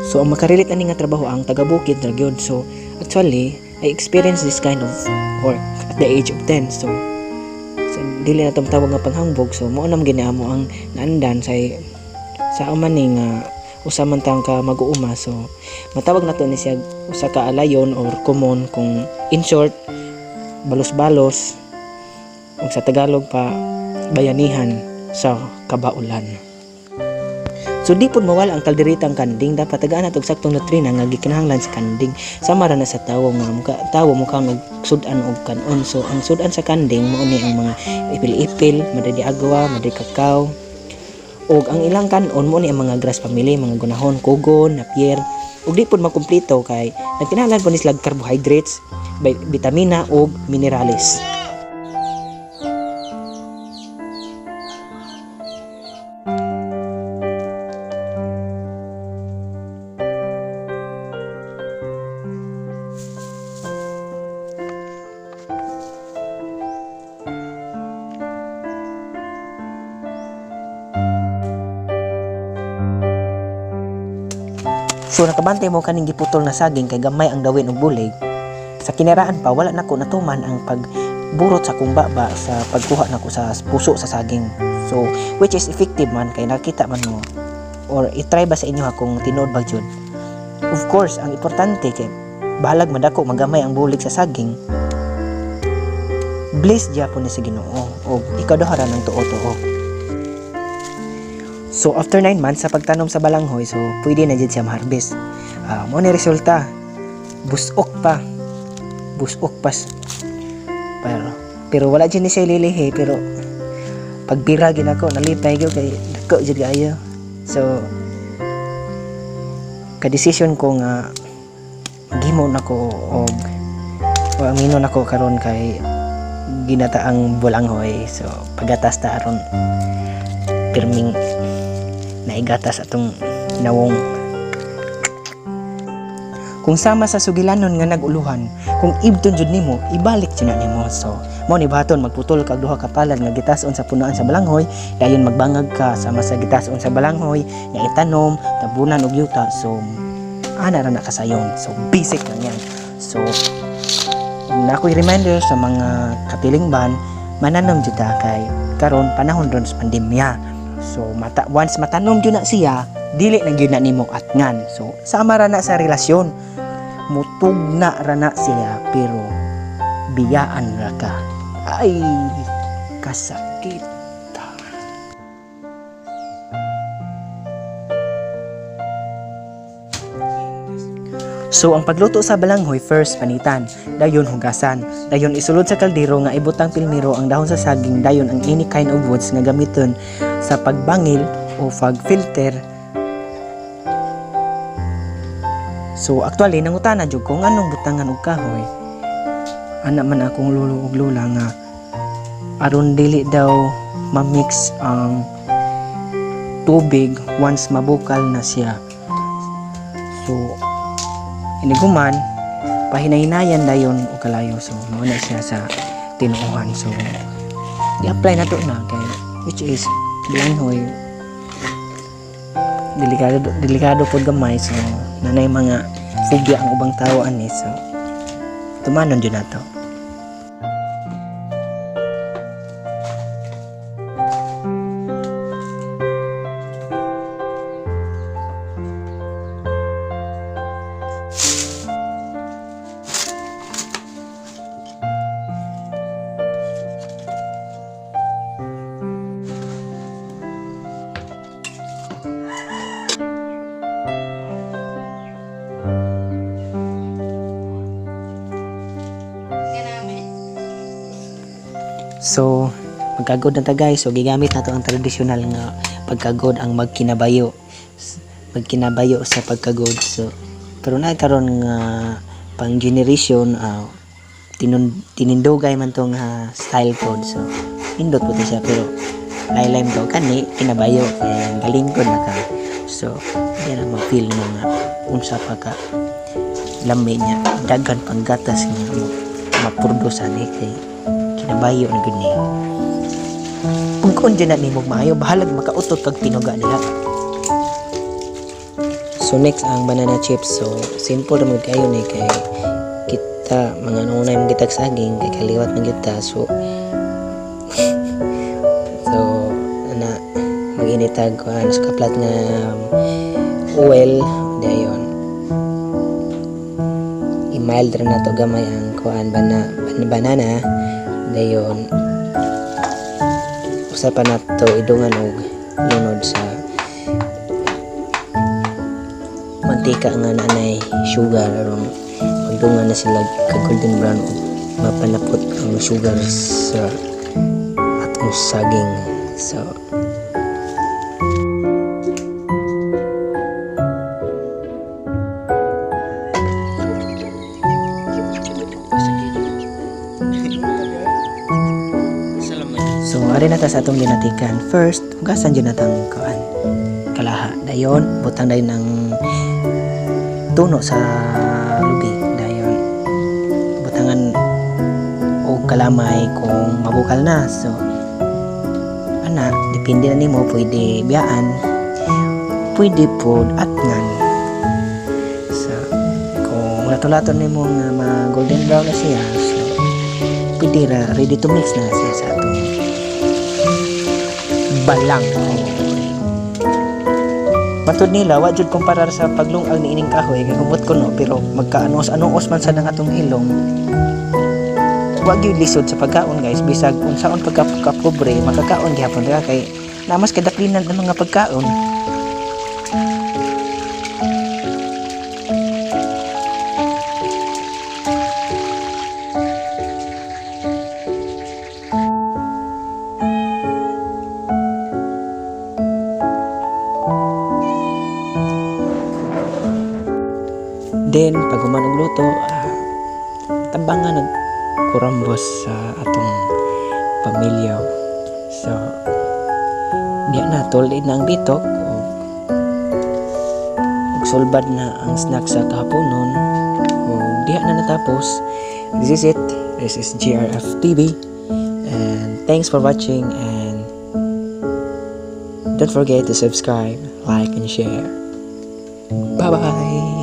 So ang makarelate ani nga trabaho ang taga-bukid ra gyud. So actually, I experienced this kind of work at the age of 10. So dili na to matawag nga panghambog. So mao na man amo ang naandan sa uman ni nga usa man tang ka mag-uuma. So matawag na to ni siya usa ka alayon or common, kung in short, balos-balos, ug sa Tagalog pa, bayanihan sa kabaulan. So di pud mawala ang kalderitang kanding, dapat tagaan nato og saktong nutrina nga gikinahanglan sa kanding. Sama ra na sa tawo nga muka tawo mukhang og sud-an og kanon. So ang sud-an sa kanding mao ni ang mga ipil-ipil, madre de agua, madre kakao. Ug ang ilang kanon mao ni ang mga grass family, mga gunahon, kugon, napier. Ug di pud makumpleto kay nagkinahanglan pud ni sila og carbohydrates, bitamina ug minerales. So nakabantay mo kaning giputol na saging kay gamay ang dawin og bulig. Sa kinaraan pa, wala nako natuman ang pagburot sa akong baba sa pagkuha nako sa puso sa saging. So which is effective man kay nakita man mo or i-try ba sa inyo ha kung tinuod ba jud. Of course, ang importante kay bahalag madako, magamay ang bulig sa saging. Blessed gyapon ni sa Ginoo og ikaduha ra ng tuo-tuo. So after 9 months sa pagtanom sa balanghoy, so pwede na jud siya ma-harvest. Mao ni resulta. Busok pa. Busok pa. Pero wala jud ni siya lilihi, pero pagbira gid ako nalipay gyud kay dako jud kaayo. So ka-decision ko nga maghimo nako og o amino nako karon kay ginataang bulanghoy. So pagatas ta aron pirming naigatas atong nawong. Kung sama sa sugilanon nga naguluhan, kung ibton jud nimo, ibalik jud na nimo. So, mao ni baton magputol kag duha ka palad nga gitason sa punuan sa balanghoy, dayon magbangag ka sama sa gitason sa balanghoy, nga itanom, tabunan og yuta. So, ana ra na kasayon. So, basic lang yan. So, na ako'y reminder sa mga katilingban, mananom jud ta kay karon panahon ron sa pandemya. So once matanom jud na siya, dili na gyud na nimo atngan. So sama ra na sa relasyon. Mutugna ra na siya pero biyaan ra ka. Ay, kasakit. So ang pagluto sa balanghoy, first panitan, dayon hugasan, dayon isulod sa kaldero nga ibutang pilmiro ang dahon sa saging, dayon ang any kind of woods nga gamiton sa pagbangil o pag-filter. So actually nangutana jud ko nganong butangan og kahoy. Ana man akong lolo ug lola nga aron dili daw ma-mix ang tubig once mabukal na siya. So iniguman pahinay-hinayan dayon og kalayo. So mao na siya sa tinuohan. So i-apply na to na kay which is bilanghoy, delikado, delikado pod gamay. So nanay mga phobia ang ubang tawo ani, so tumanon jud nato. So Magkagod na ta, guys. So gigamit nato ang tradisyonal nga pagkagod, ang magkinabayo. Magkinabayo sa pagkagod. So pero na karon nga pang generation, tinindugay man tong style pod. So pindot po to siya, pero laylay to kani kinabayo kay galing ko na ka. So di na ma-feel mo nga unsa pa ka lami niya, daghan pang gatas nga mo mapurdo ani kay kinabayo na gud ni. Pugkon dyan na nimo maayo, bahalag makautot kag tinuga nila. So next ang banana chips. So simple ra man kayo ni kay kita mga naunay man gitag saging kay kaliwat man gyud ta. So ana, mag-init tag kuan sa kaplat nga oil, dayon i-mild ra nato gamay ang kuan banana, dayon usa pa nato idungan og lunod sa mantika nga naanay sugar aron magdungan na sila ka golden brown ug mapanapot ang sugar sa atong saging. So ari na ta sa atong ginatikan. First, hugasan jud natang kuan kalaha. Dayon, butang dayon ang tuno sa lubi. Dayon, butangan og kalamay kung mabukal na. So ana, depende na nimo, pwede biyaan, pwede pod atngan. So kung lato-lato nimo nga ma golden brown na siya, so pwede ra, ready to mix na siya sa atong balang. Matud nila, wa jud kumparar sa paglungag ni ining kahoy kay humot ko no, pero magkaanos-anos man sa nang atong ilong. Wa gyud lisod sa pagkaon, guys, bisag unsaon pagka pobre, makakaon gihapon ra kay namas kadaplinan ang mga pagkaon. Then pag human og luto, tabangan nagkurambos sa atong pamilya. So diya na tulid na ang bitok ug sulbad na ang snack sa kahaponon ug diha na natapos. This is it. This is GRF TV and thanks for watching, and don't forget to subscribe, like and share. Bye bye.